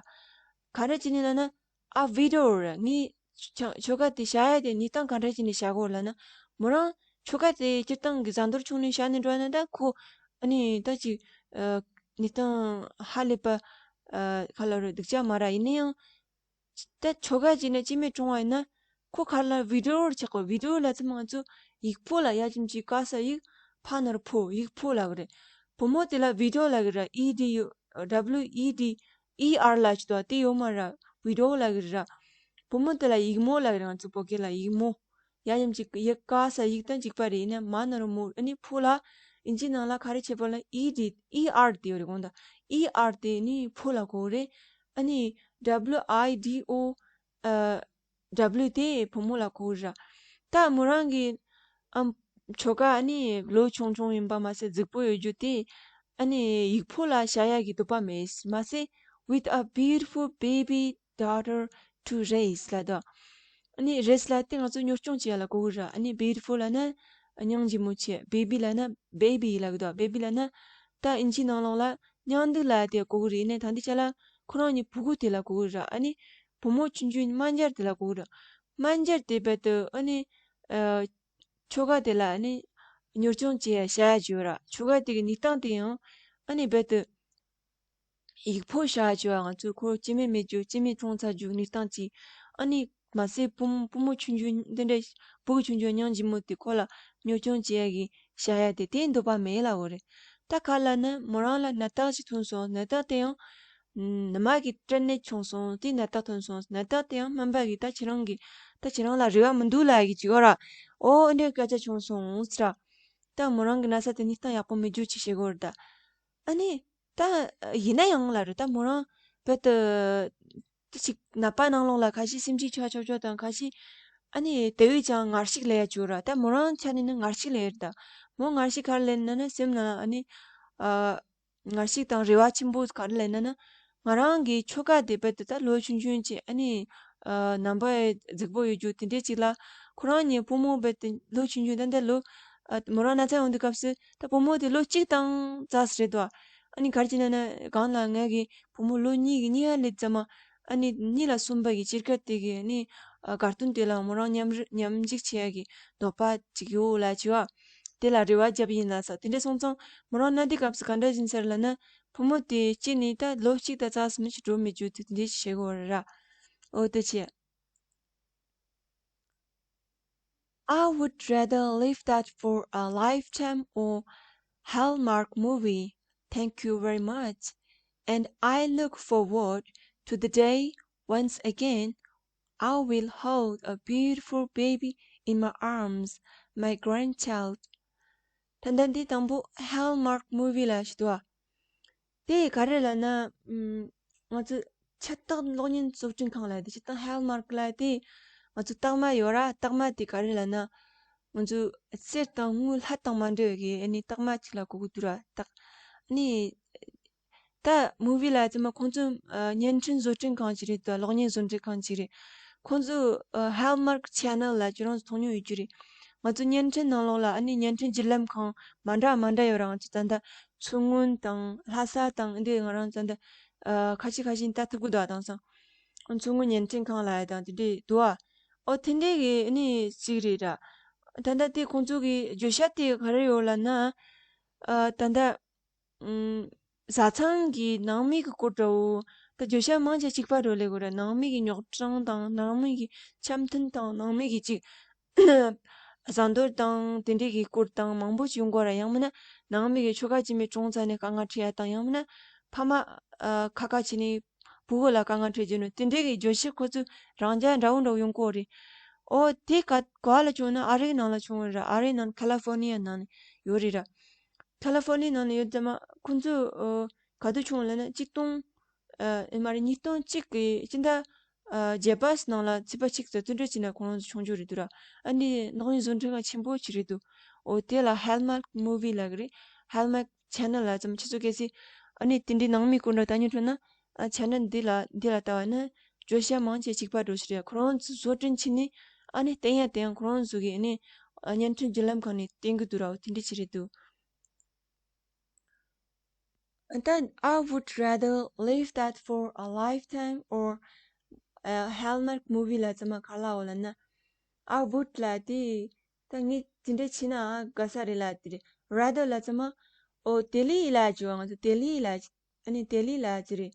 ག་འདྲ་བྱས་ནི་ལབ་ན། A widower. ངའི་ཁྱོ་ཁྱོ་ག་དེ་བཞག་ཡ་དེ་གནས་སྟངས་ག་འདྲ་བྱས་ནི་བཞག་གོ་ལབ་ན། མོ་རང་ཁྱོ་ག་དེ་སྤྱིར་བཏང་གི་བཟའ་འདོར་བྱུང་ནི་བཞག་ནི་འགྲོ་ན་ད་ཁོ་ཨ་ནི་ད་ཅིག་ཨ་གནས་སྟངས་ཧ་ལས་པ་ཨ་ག་ལབ་རེད། སྡུག་ཅག་མ་རེད། ཡིན་ན་ཡང་ད་ཁྱོ་ག་ཅིག་ནས་སྐྱེ་དམན་གྲོངས་པ་ཡིན་ན། ཁོ་ག་ལ་widower ཆགས་གོ། Widower ལབ་ཙམ་ང་ཚོ་ཡིག་ཕོ་ལ་ཡ་ཅིམ་ཅིག་ག་ས་ཡིག་ཕ་ན་རོ་ཕོ། ཡིག་ཕོ་ལབ་གི་རེད། བུ་མོ་དེ་ལ་widow ལབ་གི་ར། E D W E D E R ལབ་ཅིག་འདུག་དེ་ཡོད་མ་ར། Widow ལབ་གི་ར། བུ་མོ་དེ་ལ་ཡིག་མོ་ལབ་གི་ར། ང་ཚོ་བོད་སྐད་ལ་ཡིག་མོ། ཡ་ཅིམ་ཅིག་ཡ་ག་ས་ཡིག་དང་གཅིག་པ་རེད། ཡིན་ན་མ་ན་རོ་མོ། ཨ་ནི་ཕོ་ལ་ཨིན་ཇི་ནང་ལ་ག་རེ་བྱེད་པ་ལ་E D E R དེ་ཡོད་རེད། དགོངས་དག E R དེ་ནི་ཕོ་ལ་གོ་རེད། ཨ་ནི་W I D O ཨ། W དེ་བུ་མོ་ལ་གོ་ར། ད་མོ་རང་གི་ཨམ་ཁྱོ་ག་ཨ་ནི་ལོ་ཆུང་ཆུང་ཡིན་པ་མ་ཟད་རྫིག་པོ་ཡོད་རྒྱུ་དེ་ཨ་ནི་ཡིག་ཕོ་ལ་བཞག་ཡ་གི་འདོད་པ་མེད་མ་ཟད། With a beautiful baby daughter to raise ལབ་འདུག་ཨ་ནི་raise ལབ་དེ་ང་ཚོ་གཉོར་སྐྱོང་བྱེད་ཡ་ལ་གོ་གི་ར། ཨ་ནི་beautiful ལབ་ན་མྱང་ལྗིད་མོ་བྱེད། baby ལབ་ན་baby ལབ་གི་འདུག baby ལབ་ན་ད་ཨིན་ཇི་ནང་ལོགས་ལ་མྱང་འདུག་ལབ་དེ་གོ་གི་རེད། ཨ་ནི་ད་འདི་ཆ་ལ་ཁོ་རང་གཉིས་བུ་གུ་དེ་ལ་གོ་གི་ར། ཨ་ནི་བུ་མོ་ཆུང་ཆུང་དམར་འབྱར་དེ་ལ་གོ་གི་ར། དམར་འབྱར་དེ་རྦད་དེ་ཨ་ནི་ཨ་ཁྱོ་ག་དེ་ལ་ཨ་ནི་གཉོར་སྐྱོང་བྱེད་ཡ་བྱ་ཡ་བྱོས་ར། ཁྱོ་ག་དེ་གི་གནས་སྟངས་དེ་ཡང་ཨ་ནི་རྦད་དེ་ཡིག་ཕོ་བཞག་བྱོས་ར། ང་ཚོ་ཁོ་སྐྱེ་དམན་མེད་རྒྱུ། སྐྱེ་དམན་གྲོངས་ཚར་རྒྱུ་གནས་སྟངས་ཅིག་ཨ་ནི་མ་ཟད་བུ་བུ་མོ་ཆུང་ཆུང་འདི་འདྲ་བུ་གུ་ཆུང་ཆུང་མྱང་ལྗིད་མོ་དེ་ཁོ་ལ་གཉོར་སྐྱོང་བྱེད་ཡ་གི་བྱ་ཡ་དེ་དེ་འདོད་པ་མེད་ལབ་གོ་རེད། ད་ག་ལབ་ན་མོ་རང་ལ་ནད་རྟགས་ཅིག་ཐོན་སོང་། ནད་རྟགས་དེ་ཡང་ནད་མ་གི་སྐྲན་ནད་བྱུང་སོང་། དེ་ནད་རྟགས་ཐོན་སོང་། ནད་རྟགས་དེ་ཡང་སྨན་པ་གིས་ད་ཁྱེད་རང་གི་ད་ཁྱེད་རང་ལ་རེ་བ་མི་འདུག་ལབ་ཡ་གི་ཅིག་ཡོད་ར། ཨོ་འདྲའི་སྐད་ཆ་བྱུང་སོང་ཟེར་ར། ད་མོ་རང་གི་ན་ཚ་དེ་གནས་སྟངས་ཡག་པོ་མེད་རྒྱུ་ཅིག་བྱེད་དགོས་རེད་ད། ཨ་ནི་ད་ཡིན་ན་ཡང་ལབ་རེད། ད་མོ་རང་རྦད་དེ་ཅིག་ནད་པ་ནང་ལོགས་ལ་ཁ་ཤས་སེམས་ཤུགས་ཆག་ཆོག་ཆོག་དང་ཁ་ཤས་ཨ་ནི་དེ་བས་ཀྱང་ངར་ཤིག་ལབ་ཡ་བྱོས་ར། ད་མོ་རང་ཆ་ནས་ནི་ངར་ཤིག་ལབ་ཡ་རེད་ད། མོ་ངར་ཤིག་ག་རེ་ལབ་ན་ན་སེམས་ནང་ཨ་ནི་ཨ་ངར་ཤིག་དང་རེ་བ་ཆེན་པོ་ག་རེ་ལབ་ན་ན། ང་རང་གི་ཁྱོ་ག་དེ་རྦད་དེ་ད་ལོ་ཆུང་ཆུང་ཅིག་ཨ་ནི་ཨ་ནད་པ་རྫིག་པོ་ཡོད་རྒྱུ་དེ་འདྲའི་ཅིག་ལ། ཁོ་རང་གཉིས་བུ་མོ་རྦད་དེ་ལོ་ཆུང་ཆུང་ད་ལྟ་ལོ་ཨ་མོ་རང་ན་ཚ་ཡོང་དུས་སྐབས་སུ་ད་བུ་མོ་དེ་ལོ་གཅིག་དང་ཙམ་རེད་དོ། ཨ་ནི་ག་རེ་བྱས་ན་ན་གང་ལ་ང་གི་བུ་མོ་ལོ་གཉིས་ཀྱི་གཉིས་ཀ་སླེབས་ཙམ་མ་ཨ་ནི་གཉིས་ལ་གསུམ་པ་གི་སྐྱེར་ཀ་དེ་གི་ཨ་ནི་ ཨ་གར་ཏུན་དེ་ལ་མོ་རང་མཉམ་རུ་མཉམ་འཇུག་བྱེད་ཡ་གི་འདོད་པ་ཅིག་ཡོད་ལ་བྱས་པ། དེ་ལ་རེ་བ་བརྒྱབ་ཡིན་ལ་ས། དེ་འདྲ་སོང་ཙང་མོ་རང་གནའ་དུས་སྐབས་སུ་ག་འདྲ་ཡིན་ཟེར་ལབ་ན། བུ་མོ་དེ་སྐྱེས་ནས་ད་ལོ་གཅིག་དང་རྩ་གསུམ་ཞིག་འགྲོ་མི་འཇུག་དུས་དེ་འདྲ་ཞིག་བྱེད་དགོས་རེད་ར། འོ་དེ་བྱས། I would rather live that for a lifetime or Hallmark movie. Thank you very much. And I look forward to the day once again I will hold a beautiful baby in my arms, my grandchild. ད་ལྟ་འདི་དང་པོ་Hallmark movie ལ་ཞིག་འདུག་ཨ། དེ་ག་རེ་ལབ་ན། ཨམ། ང་ཚོ་ཆབ་རྟགས་གློག་བརྙན་བཟོ་སྐྲུན་ཁང་ལ་དེ་ཆབ་རྟགས་Hallmark ལ་དེ། ང་ཚོ་རྟགས་མ་ཡོད་ར། རྟགས་མ་དེ་ག་རེ་ལབ་ན། ང་ཚོ་གསེར་དང་དངུལ་ལྷ་དང་མ་འདྲ་བའི་གི་ཨ་ནི་རྟགས་མ་ཅིག་ལ་གོ་གི་འདུག་ར། རྟགས་ཨ་ནི། ད་movie ལ་ཚང་མ་ཁོང་ཚོ་ཨ་བརྙན་འཕྲིན་བཟོ་སྐྲུན་ཁང་ཅིག་རེད་དོ། གློག་བརྙན་བཟོ་སྐྲུན་ཁང་ཅིག་རེད། ཁོང་ཚོ་ཨ་Hallmark Channel ལ་ཁྱེད་རང་ཚོ་མཐོང་མྱོང་ཡོད་རྒྱུ་རེད། ང་ཚོ་བརྙན་འཕྲིན་ནང་ལོགས་ལ་ཨ་ནི་བརྙན་འཕྲིན་བརྒྱུད་ལམ་ཁང་མ་འདྲ་མ་འདྲ་ཡོད་ར། ང་ཚོ་ད་ལྟ་མཚོ་སྔོན་དང་ལྷ་ས་དང་འདི་ང་རང་ཚོ་ད་ལྟ་ཨ་ཁ་ཤས་ཁ་ཤས་ད་ཐུག་གི་འདུག་ཨ། དེང་སང་མཚོ་སྔོན་བརྙན་འཕྲིན་ཁང་ལ་ཡ་དང་དེ་འདྲས་འདུག་ཨ། ཨོ་དེ་འདྲས་ཀྱི་ཨ་ནི་ཅིག་རེད་ར། ད་ལྟ་དེ་ཁོང་ཚོ་གི་བརྗོད་བྱ་དེ་ག་རེ་ཡོད་ལབ་ན། ཨ་ད་ལྟ་ཨུམ། བཟའ་ཚང་གི་ནང་མི་གི་སྐོར་འདྲ་བོ། ད་བརྗོད་བྱ་མང་ཆེ་གཅིག་པ་འདྲ་བོ་ལས་དགོས་རེད། ནང་མི་གི་རྙོག་དྲ་དང་ནང་མི་གི་འཆམ་མཐུན་དང་ནང་མི་གི་གཅིག་ཟ་འདོད་དང་དེ་འདྲས་གི་སྐོར་དང་མང་པོ་ཞིག་ཡོང་གི་རེད། ཡང་མིན་ན་ནང་མི་གི་ཁྱོ་ག་སྐྱེ་མི་གྲོངས་ཚར་ནས་དཀའ་ངལ་འཕྲད་ཡ་དང་། ཡང་མིན་ན་ཕ་མ་ཨ་ཁ་ཁ་བྱས་ནས་བུ་གུ་ལ་དཀའ་ངལ་འཕྲད་རྒྱུ་ནོ་དེ་འདྲས་གི་བརྗོད་བྱ་ཁོ་ཚོ་རང་རྐྱ་འདྲ་བོ་འདྲ་བོ་ཡོང་གི་རེད། ཨོ་དེ་ག་ག་བ་ལ་བྱུང་ན་ཨ་རིའི་ནང་ལ་བྱུང་བ་རེད། ཨ་རིའི་ནང་ཁ་ལི་ཧྥོར་ནི་ཡ་ནང་ནས་ཡོད་རེད་ར། ཁ་ལི་ཧྥོར་ནི་ཡ་ནང་ནས་ཡོད་ཙང་མ་ཁོང་ཚོ་ཨོ་ག་དུས་བྱུང་ལབ་ན་ཆིག་སྟོང་ཨ་ཨེ་མ་རེད། ཉིས་སྟོང་གཅིག་གི་སྤྱི་ཟླ་ཨ་བརྒྱད་པ་ནང་ལ་ཚེས་པ་གཅིག་ཙམ་བཙོན་གྲོལ་བྱས་ནས་ཁོང་ཚོ་བྱུང་རྒྱུ་རེད་འདུག་ར། ཨ་ནི་གློག་བརྙན་བཟོ་སྐྲུན་ཁང་ཆེན་པོ་ཅིག་རེད་འདུག་ཨོ་དེ་ལ་Hallmark movie ལབ་གི་རེད། Hallmark Channel ལ་ཙམ་ཁྱེད་ཚོ་གལ་སྲིད་ཨ་ནི་དེ་འདྲའི་ནང་མི་སྐོར་འདྲ་ལྟ་སྙིང་བྲོ་ན། ཨ་channel འདི་ལ་འདི་ལ་ལྟ་བ་ན་བརྗོད་བྱ་མང་ཆེ་གཅིག་པ་འདྲ་ཞིག་རེད། ཁོ་རང་ཚོ་བཟོ་སྐྲུན་བྱས་ནས་ཨ་ནི་བསྟན་ཡ་དེ་ཡང་ཁོ་རང་ཚོ་གི་ཨ་ནི་ཨ་བརྙན་འཕྲིན་བརྒྱུད་ལམ་ཁག་ནས་བསྟན་གི་འདུག་ར། འོ་དེ་འདྲ་ཅིག་རེད་འདུག་ད་I would rather live that for a lifetime or a Hallmark movie ལ་ཚང་མ་ག་ལ་འོ་ལབ་ན། I would ལ་དེ་ད་ངས་དེ་འདྲ་བྱས་ན་དགའ་ས་རེད་ལ་དེ་རེད། Rather ལ་ཚང་མ་ཨོ་དེ་ལས་ལ་བྱས་པ། ང་ཚོ་དེ་ལས་ལ་ཨ་ནི་དེ་ལས་ལ་ཅི་རེད།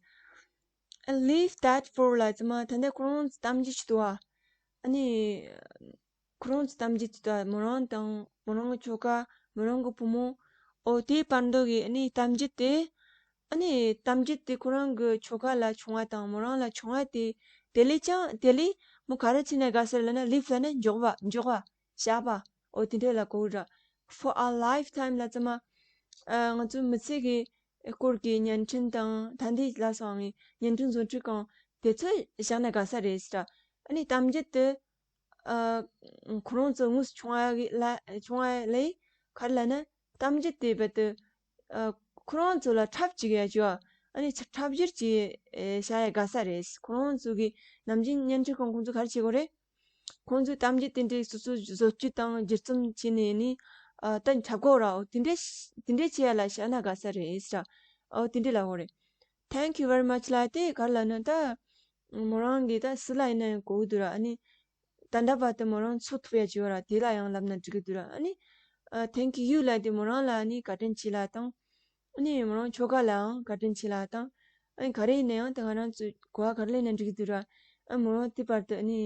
Leave that for ལ་ཙི་མ་ད་ལྟ་ཁོ་རང་གཏམ་རྒྱུད་ཅིག་འདུག་ཨ། ཨ་ནི་ཁོ་རང་གཏམ་རྒྱུད་ཅིག་འདུག་ཨ། མོ་རང་དང་མོ་རང་གི་ཁྱོ་ག་མོ་རང་གི་བུ་མོ། ཨོ་དེའི་བར་དུ་གི་ཨ་ནི་གཏམ་རྒྱུད་དེ། ཨ་ནི་གཏམ་རྒྱུད་དེ་ཁོ་རང་གི་ཁྱོ་ག་ལ་བྱུང་བ་དང་མོ་རང་ལ་བྱུང་བ་དེ། དེ་ལས་ཀྱང་དེ་ལས་མོ་ག་རེ་བྱས་ན་དགའ་ས་རེད་ལབ་ན། Leave ལབ་ན་འཇོག་པ་འཇོག་པ། བཞག་པ། ཨོ་དེ་འདྲ་ལ་གོ་གི་ར། For a lifetime ལ་ཙི་མ། ཨ་ང་ཚོའི་མི་ཚེ་གི་སྐོར་གྱི་བརྙན་འཕྲིན་དང་ད་ལྟའི་ལ་སོང་བའི་བརྙན་འཕྲིན་བཟོ་སྐྲུན་ཁང་དེ་ཚོ་བཞག་ན་དགའ་ས་རེད་ཟེར། ཨ་ནི་གཏམ་རྒྱུད་དེ་ཨ་ཁོ་རང་ཚོ་དངོས་སུ་བྱུང་བ་ལ་བྱུང་བ་ལས་ག་རེ་ལབ་ན། གཏམ་རྒྱུད་དེ་རྦད་དེ་ཨ་ཁོ་རང་ཚོ་ལ་འཁྲབ་ཅིག་ཡ་བྱོས། ཨ་ནི་འཁྲབ་གཞས་ཅིག་ཨེ་བྱ་ཡ་དགའ་ས་རེད། ཁོ་རང་ཚོ་གི་ནམ་རྒྱུན་བརྙན་འཕྲིན་ཁང་ཁོང་ཚོ་ག་རེ་བྱེད་དགོས་རེད། ཁོང་ཚོས་གཏམ་རྒྱུད་དེ་འདྲའི་སོ་སོ་བཟོ་བཅོས་དང་སྒྱུར་རྩོམ་བྱས་ནས་ནི་ཨ་ད་འཁྲབ་དགོས་ར། འོ་དེ་འདྲས་དེ་འདྲས་བྱེད་ཡ་ལ་བྱས་ན་དགའ་ས་རེད་ཟེར། འོ་དེ་འདྲས་ལབ་དགོས་རེད། Thank you very much ལབ་དེ་ག་རེ་ལབ་ན། ད་མོ་རང་གིས་ད་སུ་ལ་ཡིན་ན་ཡང་གོ་གི་འདུག་ར། ཨ་ནི་ད་ལྟ་བར་དུ་མོ་རང་འཚོ་ཐུབ་ཡ་བྱོས་ར། དེ་ལ་ཡང་ལབ་ན་འགྲིག་གི་འདུག་ར། ཨ་ནི་ཨ་Thank you ལབ་དེ་མོ་རང་ལ་ཨ་ནི་བཀའ་དྲིན་ཆེ་ལབ་དང་། ཨ་ནི་མོ་རང་ཁྱོ་ག་ལའང་བཀའ་དྲིན་ཆེ་ལབ་དང་། ཨ་ནི་ག་རེ་ཡིན་ན་ཡང་ད་ང་རང་ཚོས་གོ་བ་ག་རེ་ལེན་ན་འགྲིག་གི་འདུག་ར། ཨ་མོ་རང་དེ་བར་དུ་ཨ་ནི་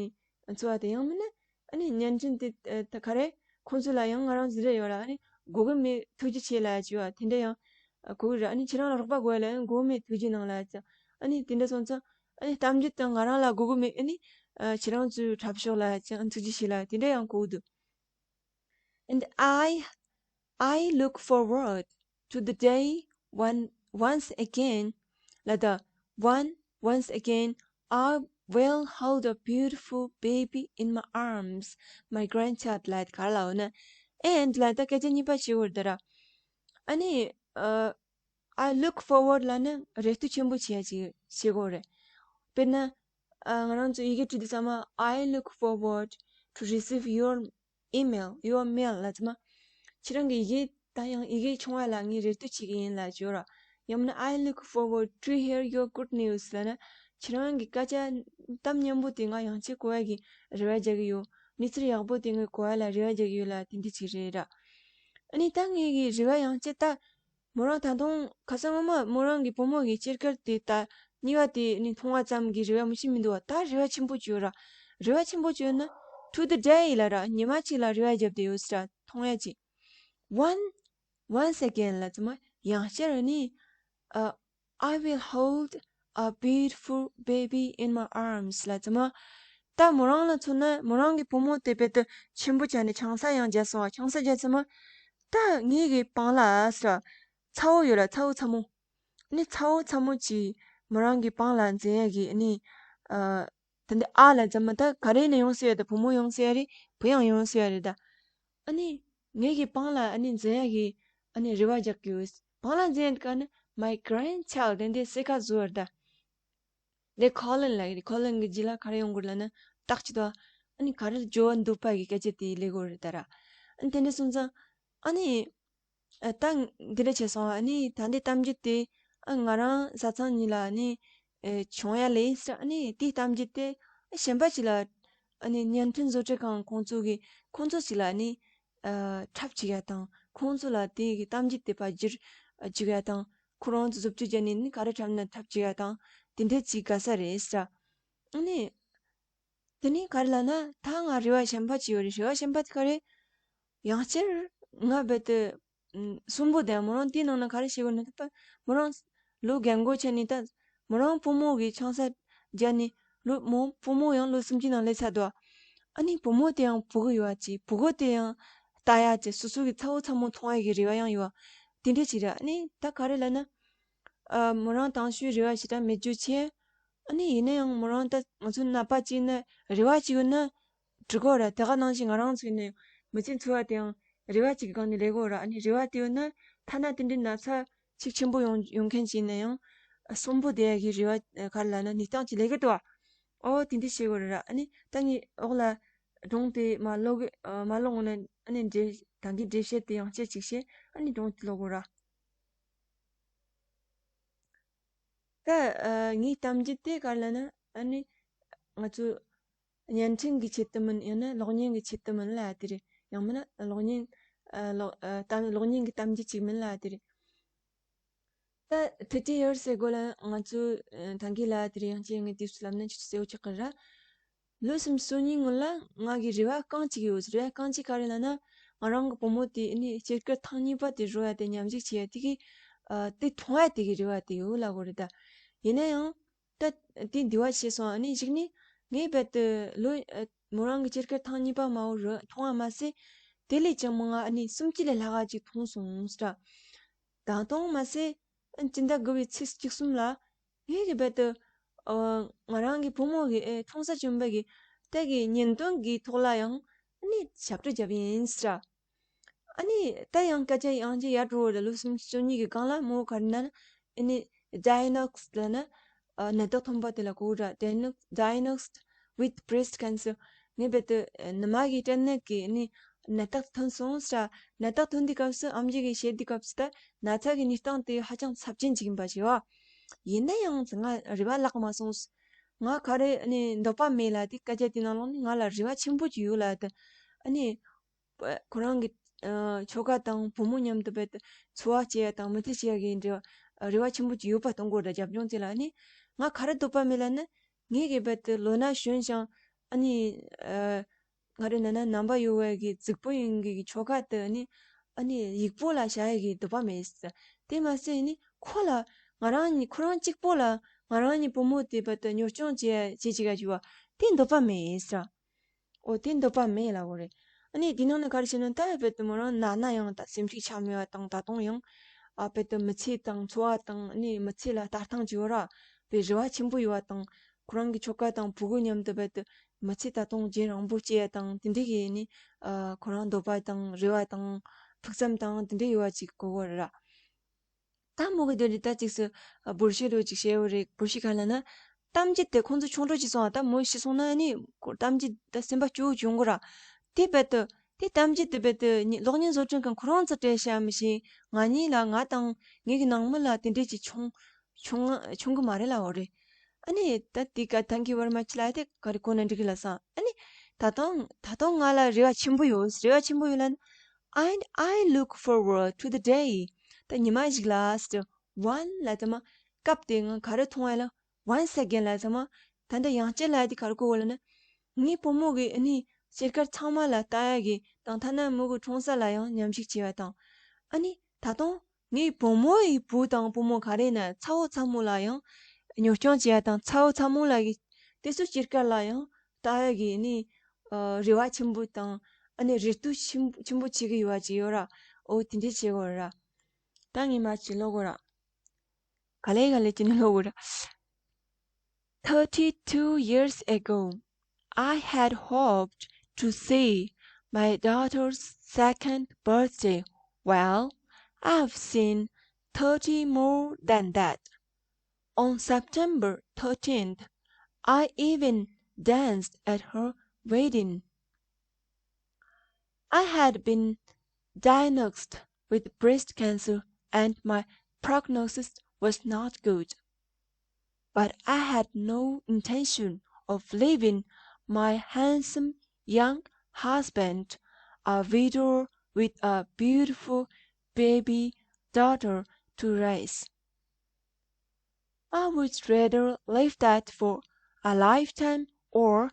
འཚོ་བ་དེ་ཡང་མིན་ན། ཨ་ནི་བརྙན་འཕྲིན་དེ་ཨ་ད་ག་རེ་ཁོང་ཚོ་ལ་ཡང་ང་རང་ཟེར་རེ་ཡོད་ར། ཨ་ནི་དགོས་གི་མེད་ཐུགས་རྗེ་ཆེ་ལབ་ཅིག་ཡོད་དེ་འདྲ་ཡང་ཨ་གོ་གི་ར། ཨ་ནི་ཁྱེད་རང་ལ་རོགས་པ་དགོས་ཡ་ལ་ཨ་ནི་དགོས་མེད་ཐུགས་རྗེ་གནང་ལབ་ཅིག་ཨ་ནི་དེ་འདྲ་སོང་ཙང་ཨ་ནི་གཏམ་རྒྱུད་དང་ང་རང་ལ་དགོས་གི་མེད། ཨ་ནི་ཨ་ཁྱེད་རང་ཚོའི་འཁྲབ་ཕྱོགས་ལ་ཅིག་ཨ་ཐུགས་རྗེ་ཆེ་ལབ་དེ་འདྲ་ཡང་གོ་གི་འདུག And I, I look forward to the day when once again, ལ་ད་one, once again, I will hold a beautiful baby in my arms, my grandchild ལབ་ག་རེ་ལབ་ན། And ལ་ད་སྐད་ཆ་གཉིས་པ་བྱེད་དགོས་རེད་ད་ར། ཨ་ནི་ཨ། I look forward ལབ་ན་རེ་ལྟོས་ཆེན་པོ་བྱེད་ཡ་ཅིག་བྱེད་དགོས་རེད། དཔེར་ན་ཨ་ང་རང་ཚོ་ཡི་གེ་བྲིས་དུས་ཙམ་པ། I look forward to receive your email, your mail ལབ་ཙམ་པ། ཁྱེད་རང་གི་ཡི་གེ་ད་ཡང་ཡི་གེ་བྱུང་བ་ལ་ངས་རེ་ལྟོས་བྱེད་ཀྱི་ཡིན་ལབ་བརྗོད་ར། ཡང་མིན་ན་I look forward to hear your good news ལབ་ན། ཁྱེད་རང་གི་སྐད་ཆ་གཏམ་སྙན་པོ་དེ་ང་ཡང་ཅིག་གོ་བ་གི་རེ་བ་རྒྱག་གི་ཡོད། གནས་ཚུལ་ཡག་པོ་དེ་ངས་གོ་བ་ལ་རེ་བ་རྒྱག་གི་ཡོད་ལ་དེ་འདྲ་ཅིག་རེད་ར། ཨ་ནི་ད་ངས་གི་རེ་བ་ཡང་ཅིག་ད། མོ་རང་ད་དུང་ཁ་སང་སྔོན་མ་མོ་རང་གི་བུ་མོ་གི་སྐྱེས་སྐར་དེ་ད་གཉིས་པ་དེ་ནི་མཐོང་བ་ཙམ་གྱི་རེ་བ་མི་ཤེས་མི་འདུག་བ། ད་རེ་བ་ཆེན་པོ་བཅོས་ར། རེ་བ་ཆེན་པོ་བཅོས་ན་to the day ལ་ར་ཉི་མ་གཅིག་ལ་རེ་བ་བརྒྱབ་བསྡད་ཡོད་ཟེར་ར། མཐོང་ཡ་ཅིག one one second ལ་ཙམ་ཡང་བསྐྱར་ནི་ཨ། I will hold a beautiful baby in my arms ལ་ཙམ། ད་མོ་རང་ལ་མཚོན་ན་མོ་རང་གི་བུ་མོ་དེ་དཔེ་དུ་ཆེན་པོ་བྱས་ནས་ཆང་ས་ཡང་བརྒྱབ་སོང་བ། ཆང་ས་བརྒྱབ་ཙམ། ད་ངའི་གི་པང་ལ་ཟེར་ར། ཚ་བོ་ཡོད་ར། ཚ་བོ་ཚ་མོ། ནི་ཚ་བོ་ཚ་མོ་ཅིག་མོ་རང་གི་པང་ལ་འཛིན་ཡ་གི་ནི་ཨ། དེ་འདི་ཨ་ལ་ཙམ་མ་ད་ག་རེ་ནས་ཡོང་སྲིད་ཡ་དེ། བུ་མོ་ཡོང་སྲིད་ཡ་རེད། བུ་ཡང་ཡོང་སྲིད་ཡ་རེད་ད། ཨ་ནི་ངའི་གི་པང་ལ་ཨ་ནི་འཛིན་ཡ་གི་ཨ་ནི་རེ་བ་རྒྱག་གི་ཡོད། པང་ལ་འཛིན་ཡ་ག་ནི་my grandchild དེ་འདི་སེ་ཁ་བཟོ་བར་ད། འདི་calling ལ་གི་calling གི་རྗེས་ལ་ག་རེ་ཡོང་དགོས་ལ་ན་རྟགས་ཅིག་ཏུ་ཨ་ནི་ག་རེ་བརྗོད་འདུག་པ་གི་སྐད་ཆ་དེ་ལས་དགོས་རེད་ད་ར། ཨ་ནི་དེ་འདྲ་སོང་ཙང་ཨ་ནི། ཨ། ད་འདི་འདྲ་བྱས་སོང་། ཨ་ནི་ད་འདི་གཏམ་རྒྱུད་དེ་ཨ་ང་རང་བཟའ་ཚང་གཉིས་ལ་ཨ་ནི་ཨེ་བྱུང་ཡ་ལས་ཟེར། ཨ་ནི་དེའི་གཏམ་རྒྱུད་དེ་ཨ་གཞན་པ་ཞིག་ལ་ཨ་ནི་བརྙན་འཕྲིན་བཟོ་གྲྭ་ཁང་ཁོང་ཚོ་གི་ཁོང་ཚོ་ཞིག་ལ་ཨ་ནི་ཨ་འཁྲབ་བྱེད་ཡ་དང་། ཁོང་ཚོ་ལ་དེ་གི་གཏམ་རྒྱུད་དེ་ཕར་བསྒྱུར་བྱེད་ཡ་དང་། ཁོ་རང་ཚོ་བཟོ་བཅོས་བརྒྱབ་ནས་ནི་ག་རེ་འཁྲབ་ན་འཁྲབ་བྱེད་ཡ་དང་། དེ་འདྲ་བྱེད་དགའ་ས་རེད་ཟེར། ཨ་ནི། དེ་ནས་ག་རེ་ལབ་ན་ད་ང་རེ་བ་གཞན་པ་ཅིག་ཡོད་རེད། རེ་བ་གཞན་པ་དེ་ག་རེ། ཡང་བསྐྱར་ང་རྦད་དེ་ཨུམ་གསོན་པོ་བསྡད། མོ་རང་དེའི་ནང་ན་ག་རེ་བྱེད་དགོས་ན་ད་མོ་རང་ལོ་རྒན་གོག་ཆགས་ནས་ད་མོ་རང་བུ་མོ་གི་ཆང་ས་བརྒྱབ་ནས་ལོ་མོ་བུ་མོ་ཡང་ལོ་སུམ་ཅུ་ནང་སླེབས་ཚར་འདུག་ཨ་ནི་བུ་མོ་དེ་ཡང་ཕྲུ་གུ་ཡོད་པ་ཅིག་ཕྲུ་གུ་དེ་ཡང་ལྟ་ཡ་ཅིག་སོ་སོ་གི་ཚ་བོ་ཚ་མོ་མཐོང་ཡ་གི་རེ་བ་ཡང་ཡོད་པ་དེ་འདྲ་ཅིག་རེད། ཨ་ནི་ད་ག་རེ་ལབ་ན། ཨ། མོ་རང་དང་ཤོས་རེ་བ་ཞེ་དྲག་མེད་རྒྱུ་བྱས། ཨ་ནི་ཡིན་ན་ཡང་མོ་རང་ད་ང་ཚོ་ནད་པ་གཅིག་ན་རེ་བ་གཅིག་ཡོད་ན་འགྲིག་གོ་ར། དེ་ག་ནང་བཞིན་ང་རང་ཚོ་ཡིན་ན་ཡང་མི་ཚེ་འཚོ་བ་དེ་ཡང་རེ་བ་གཅིག་གི་སྒང་ནས་ལས་གོ་ར། ཨ་ནི་རེ་བ་དེ་ཡོད་ན་ཐ་ན་དེ་འདྲའི་ན་ཚ་གཅིག་ཆེན་པོ་ཡོང་ཡོང་མཁན་ཅིག་ཡིན་ན་ཡང་གསོན་པོ་བསྡད་ཡ་གི་རེ་བ་ག་རེ་ལབ་ན་ནུས་སྟངས་ཅིག་ལས་གི་འདུག་བ། ཨོ་དེ་འདྲ་བྱེད་གོ་ར་ར། ཨ་ནི་ད་ངའི་འོག་ལ་སྒྲུང་དེ་མ་ཀློག་གི་མ་ཀློག་ངོ་ན་ཨ་ནི་འགྲེལ་ད་གིན་འགྲེལ་བཤད་དེ་ཡང་བཤད་ཅིག་བཤད། ཨ་ནི་སྒྲུང་དེ་ཀློག་གོ་ར། ད་ཨ་ངའི་གཏམ་རྒྱུད་དེ་ག་རེ་ལབ་ན། ཨ་ནི་ང་ཚོ་བརྙན་འཕྲིན་གྱི་ཆེད་དུ་མིན། ཡང་ན་གློག་བརྙན་གྱི་ཆེད་དུ་མིན་ལབ་ཡ་དེ་རེད། ཡང་མིན་ན་གློག་བརྙན་ཨ་གློག་ཨ་གཏམ་གློག་བརྙན་གྱི་གཏམ་རྒྱུད་ཅིག་མིན་ལབ་ཡ་དེ་རེད། ད་thirty years ago ལ་ང་ཚོ་ཨ་ད་གིན་ལབ་ཡ་དེ་རེད། ཡང་ཅིག་ངས་དུས་སུ་ལབ་ན་ཁྱོད་ཚོ་གསལ་བོ་ཆགས་ཀྱི་རེད། ལོ་སུམ་ཅུ་སོ་གཉིས་སྔོན་ལ་ང་གི་རེ་བ་རྐང་གཅིག་ཡོད། རེ་བ་རྐང་གཅིག་ག་རེ་ལབ་ན། ང་རང་གི་བུ་མོ་དེ་ཨ་ནི་སྐྱེས་སྐར་ཐེངས་གཉིས་པ་དེ་རོལ་ཡ་དེ་མཉམ་ཞུགས་བྱེད་ཡ་དེ་གི་ཨ་དེ་མཐོང་ཡ་དེ་གི་རེ་བ་དེ་ཡོད་ལབ་དགོས་རེད་ད། ཡིན་ན་ཡང་ད་དེ་འདི་བ་བྱས་སོང་། ཨ་ནི་གཞུག་ནས་ངས་རྦད་དེ་ལོ་ཨ་མོ་རང་གི་སྐྱེས་སྐར་ཐེངས་གཉིས་པ་མ་འོ་རོལ་མཐོང་བ་མ་ཟད། དེ་ལས་ཀྱང་མང་ང་ཨ་ནི་སུམ་ཅུ་ལས་ལྷག་ག་ཅིག་མཐོང་སོང་ཟེར། ད་དུང་མ་ཟད་ཨ་སྤྱི་ཟླ་དགུ་པའི་ཚེས་བཅུ་གསུམ་ལ། ངས་གི་རྦད་དེ་ཨ་ང་རང་གི་བུ་མོ་གི་ཨེ་མཐོང་ས་བྱུང་བ་གི་ད་གི་བརྙན་ཐུང་གི་ཐོག་ལ་ཡང་ཨ་ནི་ཞབས་བྲོ་བརྒྱབ་ཡིན་ཟེར། ཨ་ནི་ད་ཡང་སྐད་ཆ་ཡང་ཅིག་ཡར་འགྲོ་བ་རེད། ལོ་སུམ་ཅུ་སོ་གཉིས་ཀྱི་སྒང་ལ་མོ་ག་རེ་ན་ཨ་ནི་Diagnosis ལབ་ན་ཨ་ནད་རྟགས་ཐོན་པ་དེ་ལ་གོ་ར། Diagno- Diagnosed with breast cancer. ངས་རྦད་དེ་ཨ་ནི་མ་གི་སྐྲན་ནད་ཀྱི་ཨ་ནི་ནད་རྟགས་ཐོན་སོང་ཟེར། ནད་རྟགས་ཐོན་དུས་སྐབས་སུ་ཨེམ་ཆི་གིས་བཤད་དུས་སྐབས་སུ་ད་ན་ཚ་གི་ནུས་སྟངས་དེ་ཧ་ཅང་ཚབས་ཆེན་ཅིག་ཡིན་པ་ཞིག་བ། ཡིན་ན་ཡང་ང་རེ་བ་བརླག་མ་སོང་། ང་ག་རེ་ཨ་ནི་འདོད་པ་མེད་ལབ་དེ་སྐད་ཆ་དེ་ནང་ལོགས་ནས་ང་ལ་རེ་བ་ཆེན་པོ་ཅིག་ཡོད་ལབ་དེ། ཨ་ནི་ཁོ་རང་གི་ཨ་ཁྱོ་ག་དང་བུ་མོ་མཉམ་དུ་རྦད་དེ་འཚོ་བ་སྐྱེལ་ཡ་དང་མི་ཚེ་སྐྱེལ་ཡ་གི་འབྲེལ་བ་རེ་བ་ཆེན་པོ་ཅིག་ཡོད་པ་གཏོང་དགོས་རེད། རྒྱབ་ལྗོངས་དེ་ལ་ཨ་ནི་ང་ག་རེ་འདོད་པ་མེད་ལབ་ན། ངས་གི་རྦད་དེ་ལོ་ན་གཞོན་ཞིང་ཨ་ནི་ཨ་ག་རེ་ན་ན་རྣམ་པ་ཡོད་པའི་གི་རྫིག་པོ་ཡིན་གི་ཁྱོ་ག་དེ་ཨ་ནི་ཨ་ནི་ཡག་པོ་ལ་བྱ་ཡ་གི་འདོད་པ་མེད་ཟེར། དེ་མ་ཟད་ཨ་ནི་ཁོ་ལ་ང་རང་གཉིས་ཁོ་རང་གཅིག་པོ་ལ་ང་རང་གཉིས་བུ་མོ་དེ་རྦད་དེ་གཉོར་སྐྱོང་བྱེད་བྱེད་ཅིག་ག་བྱུང་བ་དེ་འདོད་པ་མེད་ཟེར། ཨོ་དེ་འདོད་པ་མེད་ལབ་དགོས་རེད། ཨ་ནི་དེ་ནང་ནས་ག་རེ་བྱས་ན་ད་རྦད་དེ་མོ་རང་ན་ན་ཡང་ད་སེམས་ཤུགས་ཆག་མེད་པ་དང་ད་དུང་ཡང་ཨ་རྦད་དེ་མི་ཚེ་དང་འཚོ་བ་དང་ཨ་ནི་མི་ཚེ་ལ་ལྟ་སྟངས་ཅིག་ཡོད་ར། དཔེ་རེ་བ་ཆེན་པོ་ཡོད་པ་དང་ཁོ་རང་གི་ཁྱོ་ག་དང་བུ་གུ་མཉམ་དུ་རྦད་དེ་མི་ཚེ་ད་དུང་རྒྱུན་རིང་པོ་སྐྱེལ་ཡ་དང་དེ་འདྲའི་གི་ནི་ཨ་ཁོ་རང་འདོད་པ་དང་རེ་བ་དང་ཕུགས་བསམ་དང་དེ་འདྲའི་ཡོད་པ་ཅིག་དགོས་ཀྱི་རེད་ར། ད་མོ་གི་དོན་དེ་ད་ཅིག་སུ་ཨ་བུ་ཤི་རོ་ཅིག་བཤད་ཡོད་རེད། བུ་ཤི་ག་ལ་ན་གཏམ་རྒྱུད་དེ་ཁོང་ཚོ་ཆུང་འགྲོ་ཅིག་སོང་ཨ། ད་མོ་ཤི་སོང་ན་ནི་ཁོ་གཏམ་རྒྱུད་ད་སེམས་པ་སྐྱོ་བོ་བྱུང་གི་ར། དེ་རྦད་དེ་དེ་གཏམ་རྒྱུད་དེ་རྦད་དེ་ཉི་གློག་བརྙན་བཟོ་སྐྲུན་ཁང་ཁོ་རང་ཚོ་སྤྲད་བཞག་མི་ཤེས། ང་གཉིས་ལ་ང་དང་ངེད་ཀྱི་ནང་མི་ལ་དེ་འདྲས་ཅིག་བྱུང་བྱུང་བྱུང་གི་མ་རེད་ལབ་ཡོད་རེད། ཨ་ནི་ད་དེ་ག thank you very much ལབ་དེ་ག་རེ་གོ་ན་འགྲིག་གི་ལབ་སོང་། ཨ་ནི་ད་དུང་ད་དུང་ང་ལ་རེ་བ་ཆེན་པོ་ཡོད། རེ་བ་ཆེན་པོ་ཡོད་ལབ་ན། And I look forward to the day. ད་ཉི་མ་ཞིག་ལ་ཟེར། One ལབ་ཙམ་མ་སྐབས་དེ་ང་ག་རེ་མཐོང་བ་ལ། Once again ལབ་ཙམ་མ་ད་འདྲ་ཡང་བསྐྱར་ལབ་དེ་ག་རེ་གོ་དགོས་ལབ་ན། ངའི་བུ་མོ་གི་ཨ་ནི་སྐྱེས་སྐར་ཚང་མ་ལ་ལྟ་ཡ་གི་དང་ཐ་ན་མོ་གི་འཁྲུངས་ས་ལ་ཡང་མཉམ་ཞུགས་བྱས་པ་དང་། ཨ་ནི་ད་དུང་ངའི་བུ་མོ་ཡི་བུ་དང་བུ་མོ་ག་རེ་ན་ཚ་བོ་ཚ་མོ་ལ་ཡང་གཉོར་སྐྱོང་བྱེད་ཡ་དང་ཚ་བོ་ཚ་མོ་ལ་གི་དེ་ཚོ་སྐྱེས་སྐར་ལ་ཡང་ལྟ་ཡ་གི་ནི་ཨ་རེ་བ་ཆེན་པོ་དང་ཨ་ནི་རེ་ལྟོས་ཆེན་པོ་ཆེན་པོ་བྱེད་གི་ཡོད་པ་ཅིག་ཡོད་ར། འོ་དེ་འདྲ་བྱེད་དགོས་ར། ད་ངས་མར་ཅིག་ཀློག་དགོས་ར། ག་ལེ་ག་ལེ་ཅིག་ནི་ཀློག་དགོས་ར། Thirty-two years ago, I had hoped to see my daughter's second birthday. Well, I've seen thirty more than that. On September thirteenth, I even danced at her wedding. I had been diagnosed with breast cancer and my prognosis was not good. But I had no intention of leaving my handsome young husband a widow with a beautiful baby daughter to raise. I would rather leave that for a Lifetime or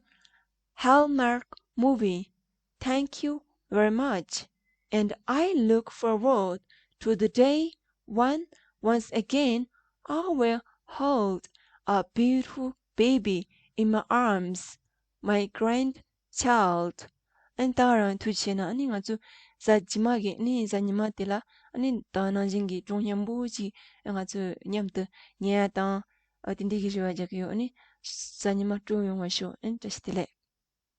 Hallmark movie. Thank you very much. And I look forward to the day when once again I will hold a beautiful baby in my arms, my grandchild. ཨ་ནི་ད་རང་ཐུགས་ཆེ་ན་ཨ་ནི་ང་ཚོ་གཟའ་ཇི་མ་གི་ཨ་ནི་གཟའ་ཉི་མ་དེ་ལ་ཨ་ནི་ད་ནང་བཞིན་གྱི་གྲོགས་མཉམ་པོ་ཅིག་ང་ཚོ་མཉམ་དུ་ཉལ་ཡ་དང་ཨ་དེ་འདྲ་གི་རེ་བ་རྒྱག་གི་ཡོད། ཨ་ནི་གཟའ་ཉི་མ་སྤྲོ་ཡོང་བ་ཤོག་ཨ་ནི་བཀྲ་ཤིས་བདེ་ལེགས།